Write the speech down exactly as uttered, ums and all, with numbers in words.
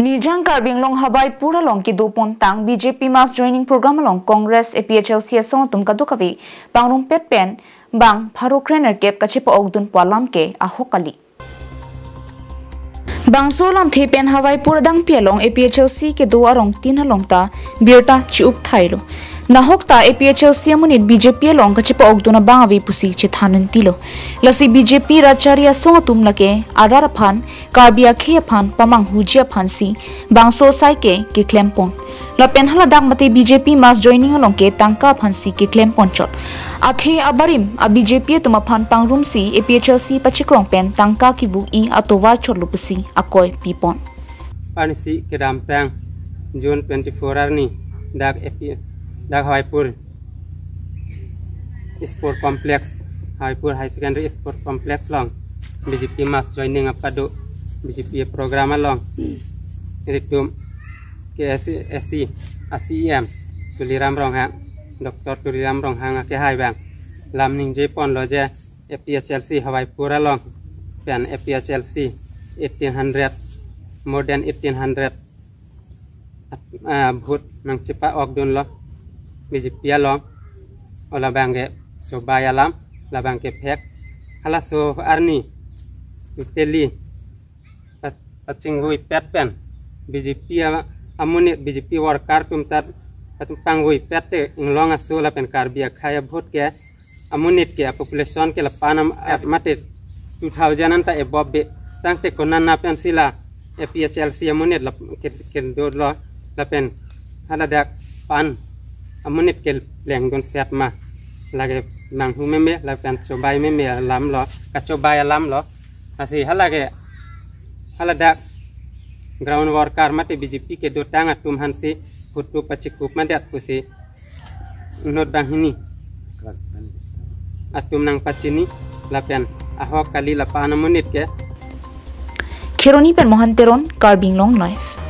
Nijang Karbi Anglong Hawaipur along kedo pontang B J P mass joining program along Congress, A P H L C asong atum kadokave pangrumpet pen bang pharo krenerkep kachepa-okdun pu alam ke ahok kali. Bangso alamthe pen Hawaipur adangpi along A P H L C kedo arong tin along ta birta chi-up thailo. Nahok ta A P H L C amonit B J P along kachepa-okdun abang ave pusi chethan untilo. Lasi B J P rachari asong atum lake arat aphan, Karbi akhei aphan pamanghuji aphansi bangso asai ke keklem pon. Lapen haladak mate B J P mass joining along ke tangka aphansi keklem ponchot. Athe abarim a B J P atum aphan pangrumsi A P H L C pachikrong pen tangka kevu-i atovar chotlo pusi akoi pipon. Arnisi kedamtang June twenty-four arni dak A P, dak Hawaipur Sport Complex, Hawaipur High Secondary Sport Complex along B J P mass joining apado, B J P program along ilitum ke S C, S C a C E M Tuliram Ronghang, Doctor Tuliram Ronghang akehai abang lam ningje ponlo je A P H L C Hawaipur along pen A P H L C eighteen hundred, more than eighteen hundred, ah, vote nangchepa-okdunlo B J P along. O labang ke chobai alam, labang ke phek. Halaso arni totally pa-, pachingvuipet pen B J P a-, amonit B J P worker atum ta atum pangvuipet te inglong aso lapen Karbi akhei a-vote ke amonit ke a-population ke lapan am-, at mate two thousand anta above be. Tangte konat na pensi la A P H L C amonit lap-, ke-, kedolo lapen haladak pan amonit ke lengdun set ma. Lake manghu meme lapen chobai meme alamlo, kachobai alamlo. Lasi halake haladak ground worker mate B J P kedotang atum aphansi photo pachikup madat pusi inut banghini atum nangpachini lapen ahok kali lapan amonit ke. Kheroni pen Mohan Teron, Karbi Anglong Live.